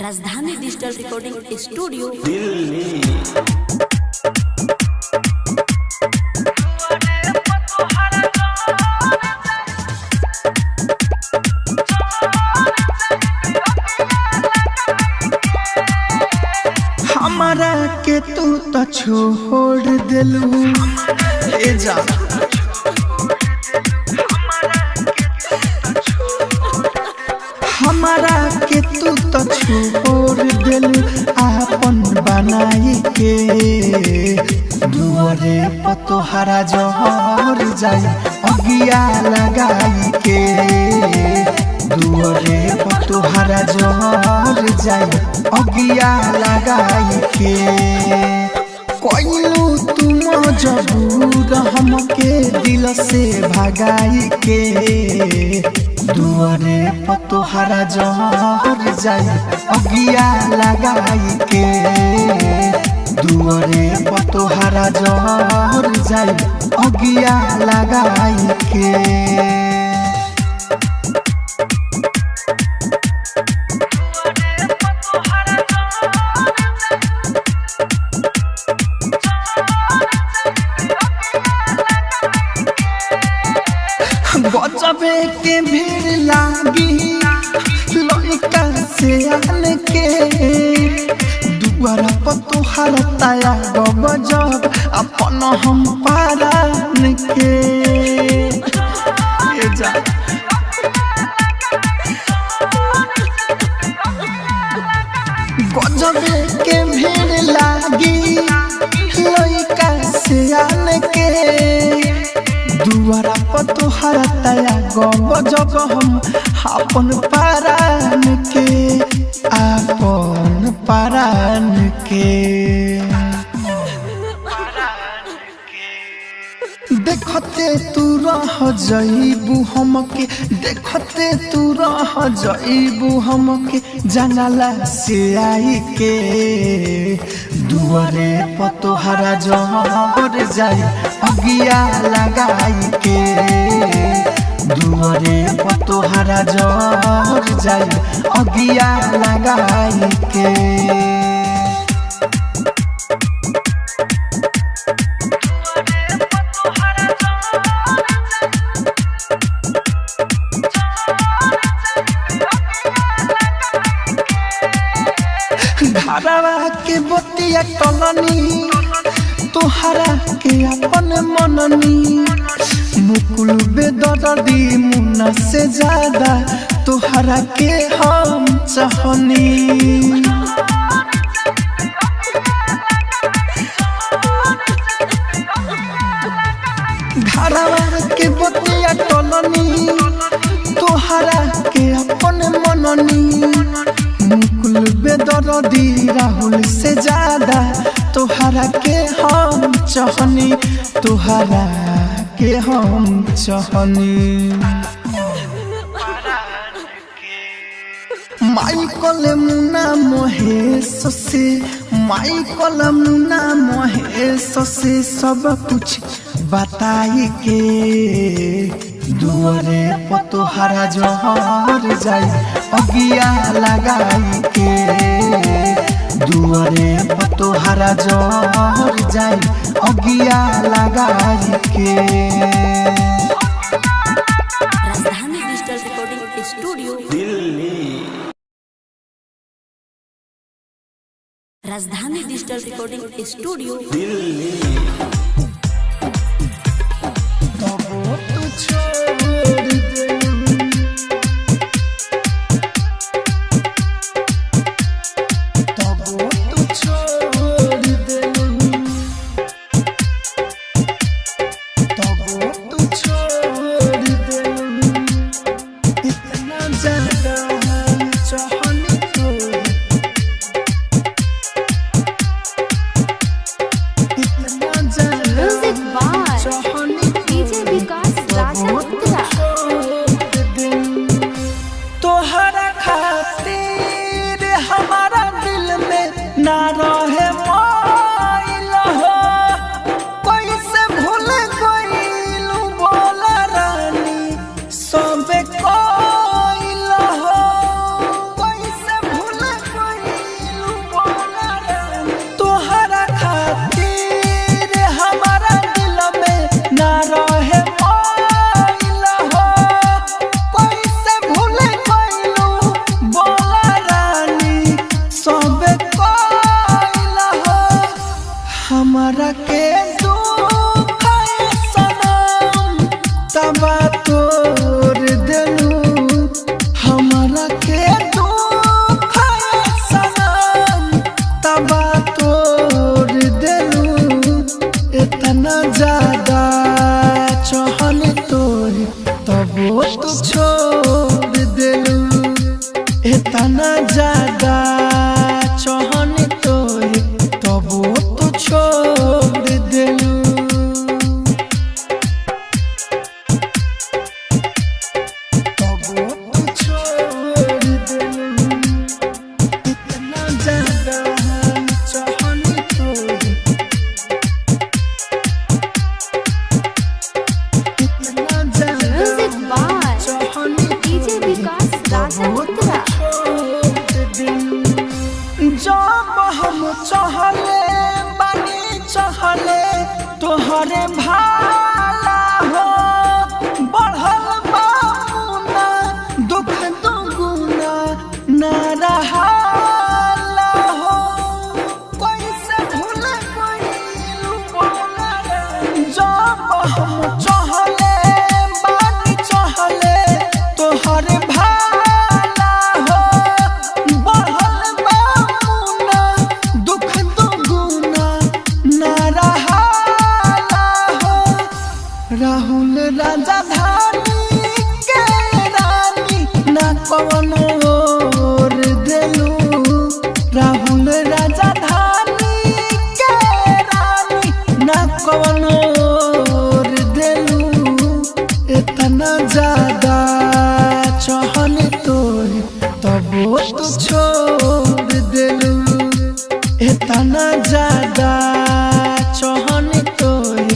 Rajdhani digital recording studio Delhi. हमारा के तू तो छोड़ दिलू ए जा, हमारा के तू तो छोड़ दिलू आपन बनाई के। दुआरे पर तोहरा जहर जाई अगिया लगाई के। दुआरे पर तोहरा जहर जाई अगिया लगाई के। कोइलू तुम मजबूर हमके दिल से भगाई के। दुआरे पर तोहरा जहर जाई अगिया लगाई के। दुआरे पर तोहरा जहर जाई अगिया लगाई के। गजबे के भीड़ लागी लइका से आन के। दुआरा पर तोहरा ताया गजब अपन हम पारान के। ए जा गजबे के भीड़ लागी लइका से आन के। दुआरा पर तोहरा ताया गजब हम अपन पारान के, अपन पारान के। देखते तू रह जईबू हमके, देखते तू रह जईबू हमके जंगला से आई के। दुआरे पर तोहरा जहर जाई अगिया लगाई के। दुआरे पर तोहरा जहर जाई अगिया लगाई के। घरवा के बतिया टलनी तोहरा के अपन मननी। मुकुल बेदर्दी मुन्ना से ज्यादा तोहरा के हम चाहनी। घरवा के बतिया टलनी तोहरा के अपन मननी। मुकुल बेदर्दी राहुल से ज्यादा तोहरा के हम चाहनी, तोहरा के हम चाहनी। माइकल मुन्ना महेश से, माइकल मुन्ना महेश से सब कुछ बताई के। दुआरे पर तोहरा जहर जाई अगिया लगाई के। दुआरे पर तोहरा जहर जाई अगिया लगाई के। Rajdhani digital recording studio Delhi. Rajdhani digital recording studio Delhi. तबो तू छोड़ दिलू, तबो तू छोड़ दिलू, तबो तू छोड़ दिलू। इतना ज्यादा चाहनी तो, इतना ज्यादा हमरा के दुख सनम तबा तोर देलू। हमरा के दुख सनम तबा तोर देलू। इतना ज्यादा चहल तोर तबो तो छोड़ देलू। इतना ज्यादा चहल तोर तबो तो छोड़ देलू। तबो तो छोड़ देलू। इतना ज्यादा चहल तोर इतना ज्यादा Music by चहल DJ Vikas Raja Uttara. जब हम चहले बानी चहले तोहरे भाला हो बढ़ल बामुना दुख दुगुना ना रहाला हो। कैसे भूल गइलू बोला रे। जब हम चहले बानी चहले तोहरे भाला हो बढ़ल बामुना दुख दुगुना ना रहाला हो। राहुल राजा धानी के रानी ना कवनो और देलू। राहुल राजा धानी के रानी ना कवनो और देलू। इतना ज्यादा चहल तोर तबो तो छोड़ देलू। इतना ज्यादा चहल तोर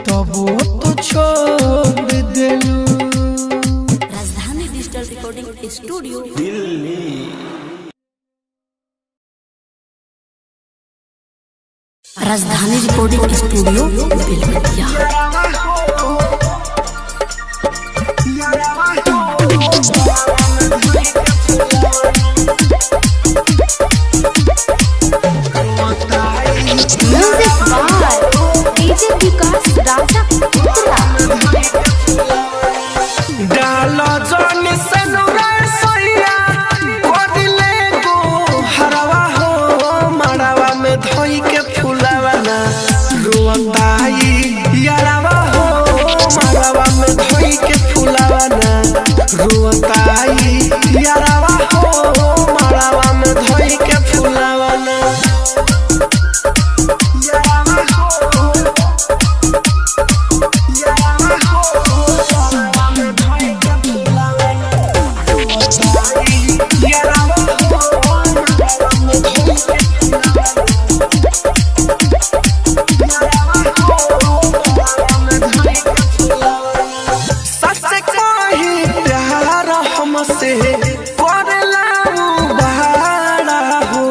तबो तो छोड़ देलू। Rajdhani digital recording studio Delhi. Rajdhani recording studio Belwatiya. Music by DJ Vikas Raja Uttara. डाल जन सनुरा सैया कोदिले गो हरवा हो मड़वा में धोई के फुलावा ना रुअताई यारवा हो मड़वा में धोई के फुलावा ना रुअताई यारवा हो मड़वा में धोई के फुलावा ना यारवा हो सच कही प्यार हमसे करला उ बहारा हो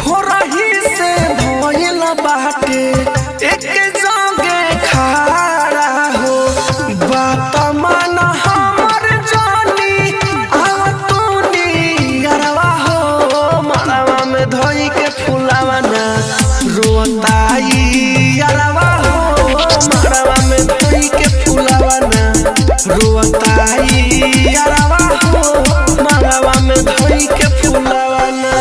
भोरही से भइल बाटे एक जगे खारा हो। बात मान हमर जानी आव तूनी अरवा हो मरवा में धोई के फुलावा ना रोताई अरवा हो मरवा में धोई के फुलावा ना रोताई अरवा हो मरवा में धोई के फुलावा ना।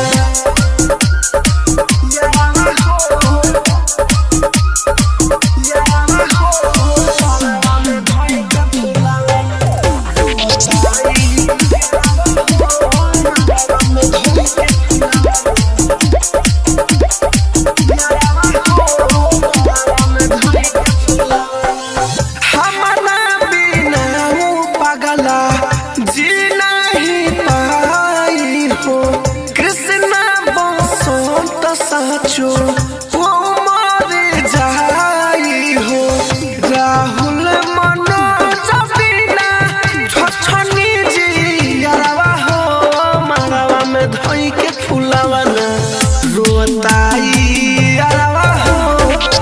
हमरा बिना उ पगला जी नहीं पाई हो। कृष्णा बसंत साचो वो मर जाई हो। राहुल मनोज बिना छछनी जी अरवा हो मरवा में धोई के फुलावा ना रोताई अरवा हो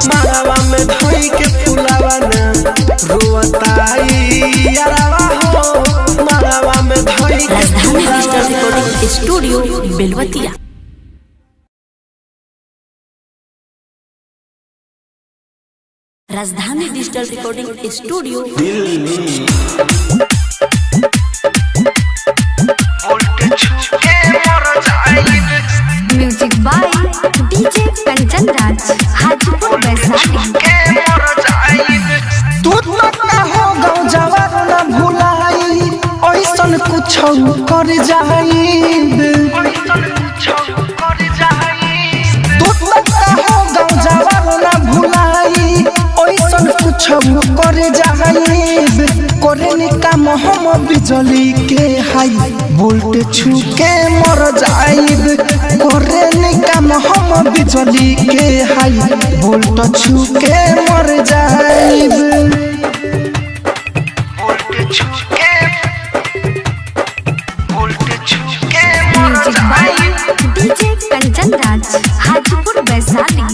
मरवा में धोई के फुलावा ना रोताई अरवा हो मरवा में धोई के राजधानी फुलावा डिजिटल ना। Recording studio Belwatiya. Rajdhani digital recording studio Delhi. Music by DJ Kanchan Raj Hajipur Vaishali. तू तो ना हो गौ जवान ना भुलाई, ऐसन कुछ कर जाई। तू तो ना हो गौ जवान ना भुलाई, ऐसन कुछ कर जाई। करे काम हम बिजली के हाई वोल्ट छू के मर जाइब। करे काम हम बिजली के हाई वोल्ट छू के मर जाइब। Music by DJ Kanchan Raj Hajipur Vaishali.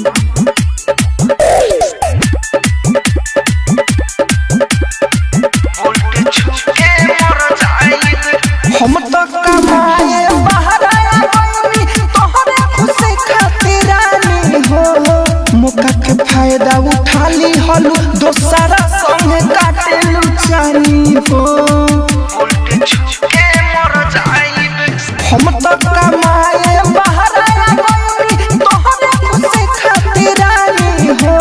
हम तो कमाए बाहर आया गइनी, तोहरे खुशी खातिर रानी हो। मौका के फायदा उठा ली हलू, दोसरा संग काटेलू चानी हो। हम तो कमाए बाहर आया गइनी, तोहरे खुशी खातिर रानी हो।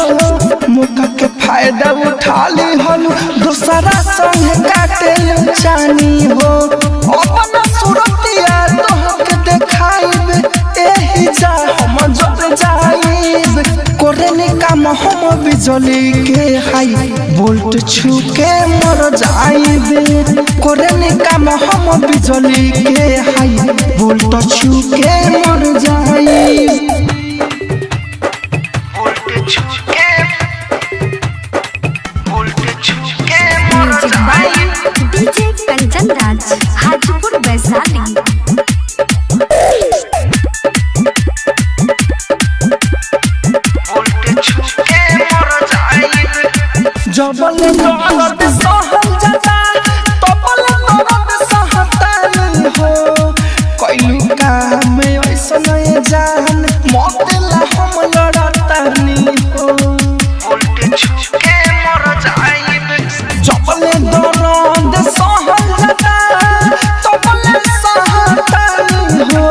मौका के फायदा उठा ली हलू, दोसरा संग काटेलू चानी हो। अपन सुरतिया तोहके देखाइब, एही जा हम जर जाइब। करे काम हम बिजली के हाई वोल्ट छू के मर जाइब। करे काम हम बिजली के हाई वोल्ट छू के मर जाइब। Music by DJ Kanchan Raj Hajipur Vaishali. जबल दर्द सहल जाता, तबल दर्द सहतानी हो। कैलू काम ऐसन जान, मौत ला हम लड़तानी हो। जबल दर्द सहल जाता, तबल सहतानी हो।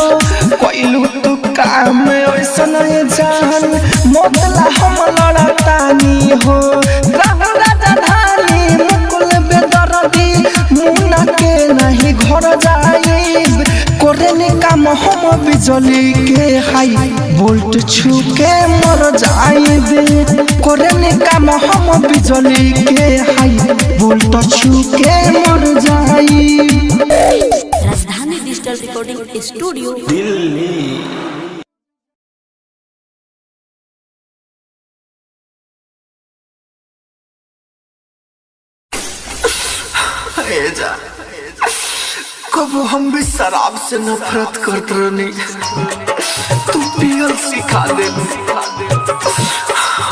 कैलू तू काम ऐसन जान, मौत ला हम लड़तानी हो। राहुल राजधानी मुकुल बेदर्दी, मुन्ना के नहीं घर जाइब। करे काम हम बिजली के हाई वोल्ट छू के मर जाइब। करे काम हम बिजली के हाई वोल्ट छू के मर जाइब। Rajdhani digital recording studio Delhi. कब हम भी शराब से नफरत करत रहनी, तू पियल सिखा दे।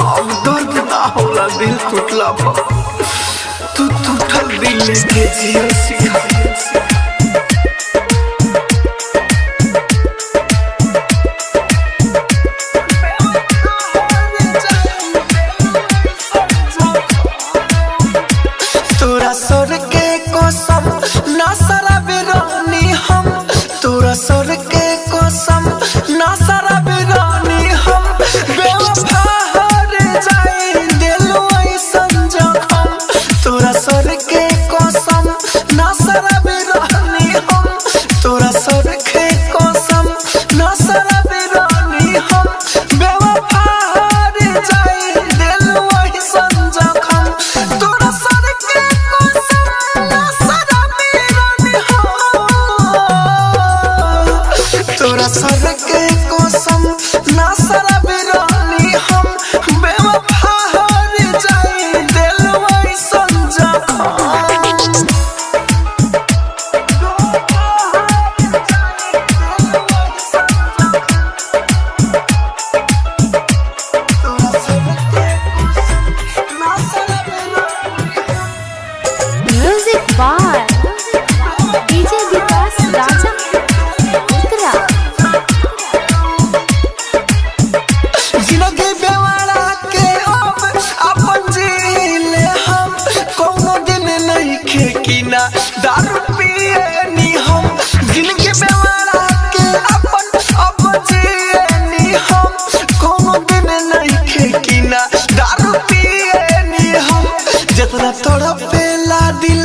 अब दर्द ना होला दिल टूटला पर, तू टूटल दिल लेके जियल सिखा दे। तोरा सर के कसम ना शराब रानी हम, तोरा सर के कसम ना शराब रानी हम। बेवफा हर जाए दिल ऐसन जखम, तोरा सर के कसम ना शराब रानी। तड़पेला दिल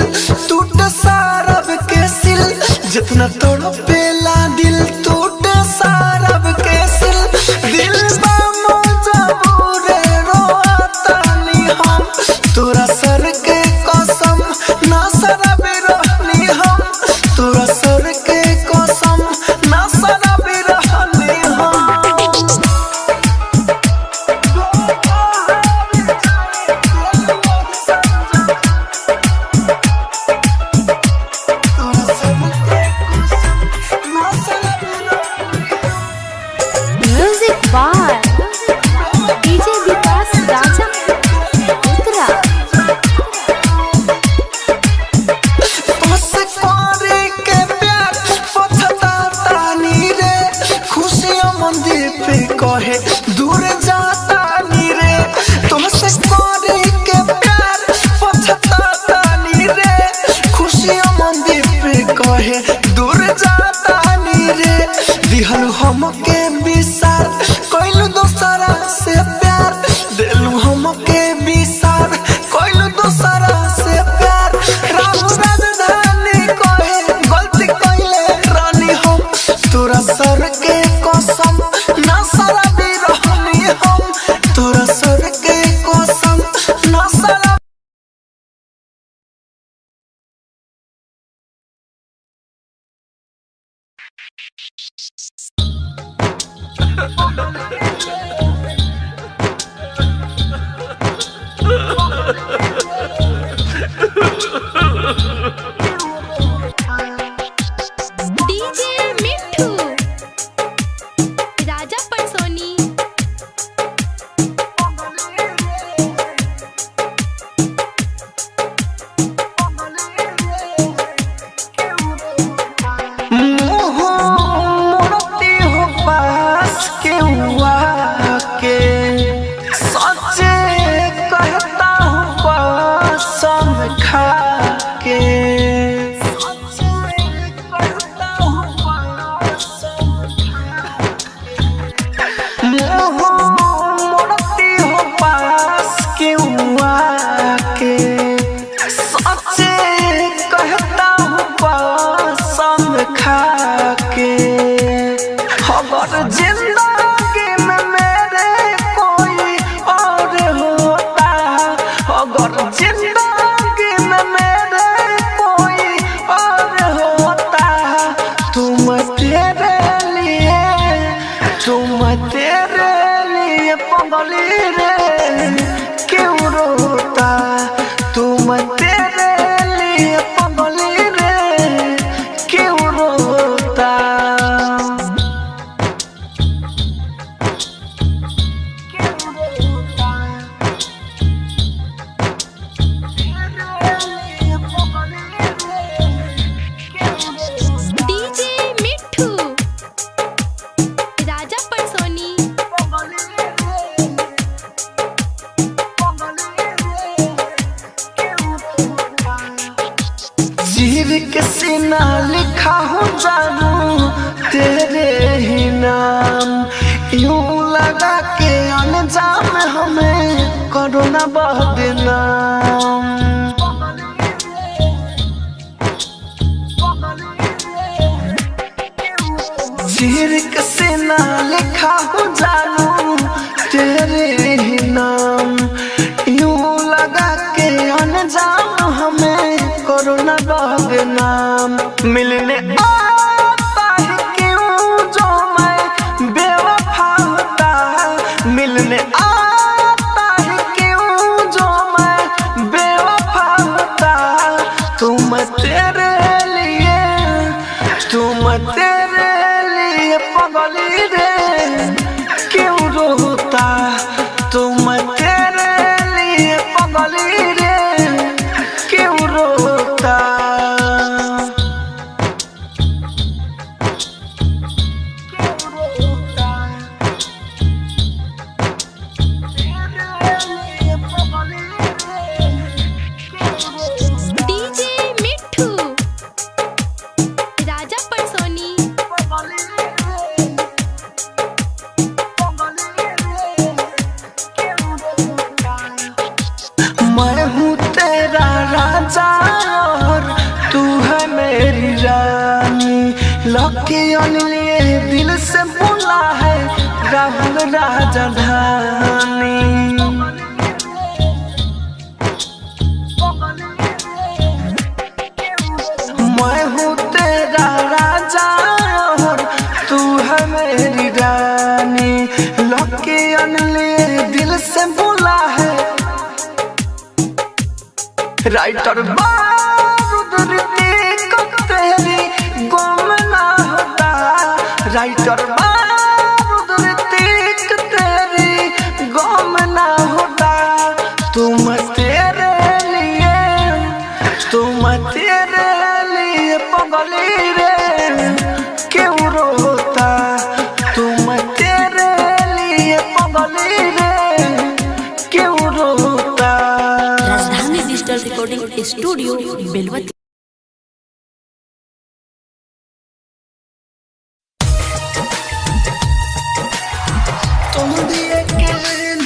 टूट सारब के सिल, जितना तड़पेला दिल टूट सारब के सिल। दिल बा मजबूर रोतानी हम, तोरा सर के कसम ना शराब रहनी हम, तोरा सर के कसम ना शराब रहनी हम। Music by DJ Vikas Raja Uttara. बस करे के प्यार पछताता नी रे, खुशियों मंदिर पे कहे दूर जाता नी रे। तुमसे करे के प्यार पछताता नी रे, खुशियों मंदिर पे कहे दूर जाता नी रे। दिहलु हमके विसार कइलु दोसरा से प्यार, दिलु हमके विसार कइलु दोसरा से प्यार। राम राजधानी कहे गलती कइले रानी हम, तोरा सर के कसम ना शराबी रहनी हम, तोरा सर के कसम ना शराबी। डीजे मिठू राजा परसोनी। मुँह मोड़ती हो पास के हुआ के, सच कहता हूँ कसम खा के। सच कहता हूँ कसम खा के। मुँह मोड़ती हो पास के हुआ के, सच कहता हूँ कसम खा के। अगर जिंदगी में मेरे कोई और होता, अगर जिंदगी में मेरे कोई और होता, तुम तेरे लिए, तुम तेरे लिए पगली रे क्यों रोता, तुम तेरे लिए पगली रे क्यों रोता। डीजे मिठू राजा परसोनी। चीर के सीना लिखा हूँ जानू तेरे ही नाम, यूं लगा के अनजान हमें करो ना बदनाम। चीर के सीना लिखा हूँ जानू तेरे ही नाम, यूं लगा के अनजान हमें करो ना बदनाम। मिलने आता है क्यों जो मैं बेवफा होता, मिलने आता है क्यों जो मैं बेवफा होता। तुम तेरे लिए, तुम तेरे लिए पगली रे क्यों रोता, तुम तेरे लिए पगली रे क्यों रोता। बोला है राहुल राजधानी। मैं हूँ तेरा राजा और तू है मेरी रानी। लकी अनली दिल से बोला है राइटर बारूद ऋतिक तेरी गुम ना होता। राइटर बारूद ऋतिक तेरी गुम ना होता। तुम तेरे लिए, तुम तेरे लिए पगली रे क्यों रोता। तुम तेरे लिए पगली रे क्यों रोता। Rajdhani digital recording studio Belwati. तुम दिए के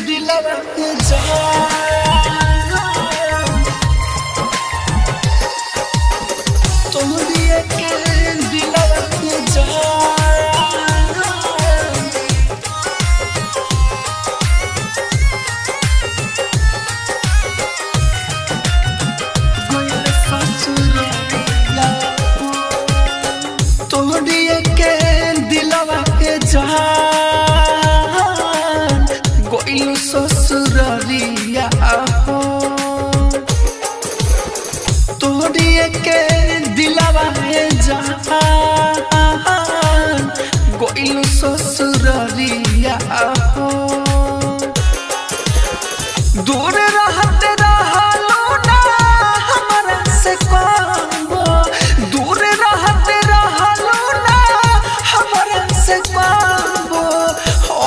दिलवा के जान, तुम दिए के दिलवा के जान। तोड़िए के दिलवा के जान गोइल ससुररिया हो। तोड़िए के दिलवा के जान गोइल ससुररिया हो। दूर रहते रहलो ना हमरा से कहो, दूर रहते रहलो ना हमरा से कहो।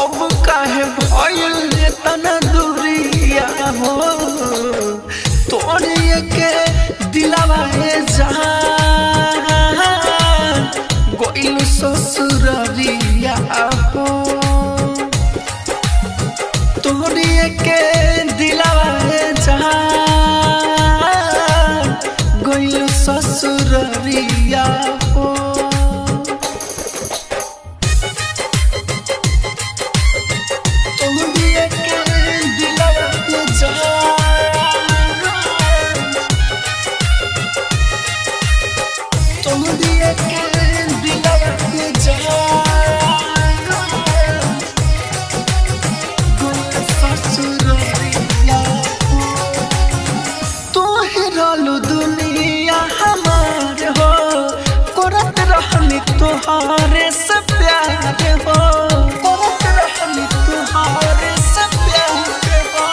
अब काहे भइल एतना दूरिया हो। तोड़िए के दिलवा हे जान गोइल ससुररिया हो। तोड़िए के दिलवा हे जान गोइल ससुररिया हो। तोड़िए के दिलवा के जान, तोड़िए के दिलवा के जान तू ही रहलू दुनिया हमार हो, करत रहनी तोहारे से प्यार हो, करत रहनी तोहारे से प्यार हो।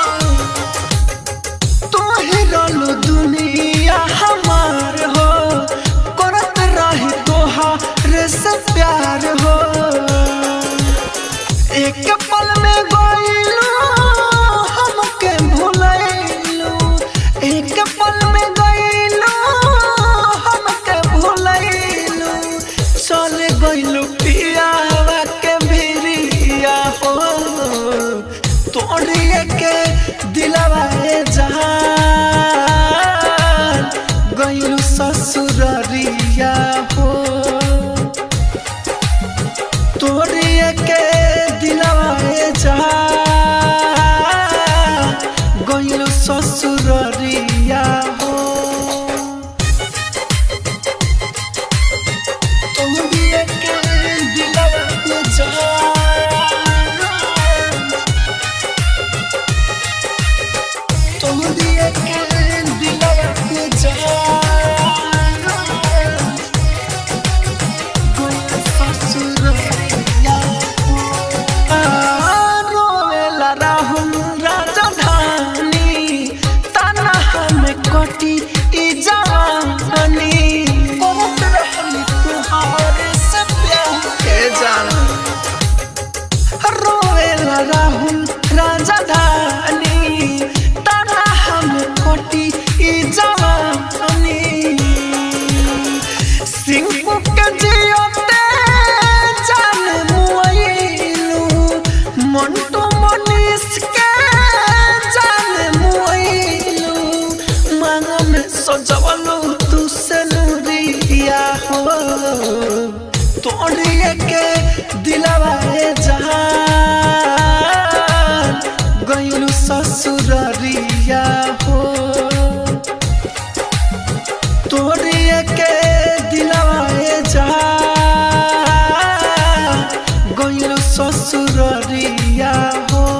तू ही रहलू दुनिया हमार हो, करत रही तोहारे से प्यार हो। एक पल में गइलू हमके भुलैलू, एक पल में गइलू हमके भुलैलू। चल गइलू पियावा के भिरिया हो। तोड़िए के दिलवा हे जान गइलू ससुररिया हो। तोड़िए के दिलवा हे जान गइलू ससुररिया हो। तोड़िए के दिलवा के जान, तोड़िए के दिलवा के जान रोवेला राहुल राजधानी तना हम कटी ई जवानी। करत रहनी तुहारे से प्यार के जान। रोवेला राहुल राजधानी तना हम कटी ई जवानी। सिंह के जियते जान मुआइलू, मंटू मनीष के जान मुआइलू। मांग में सजवलू तू से नूरिया हो। तोड़िए के दिलवा हे नजरिया हो।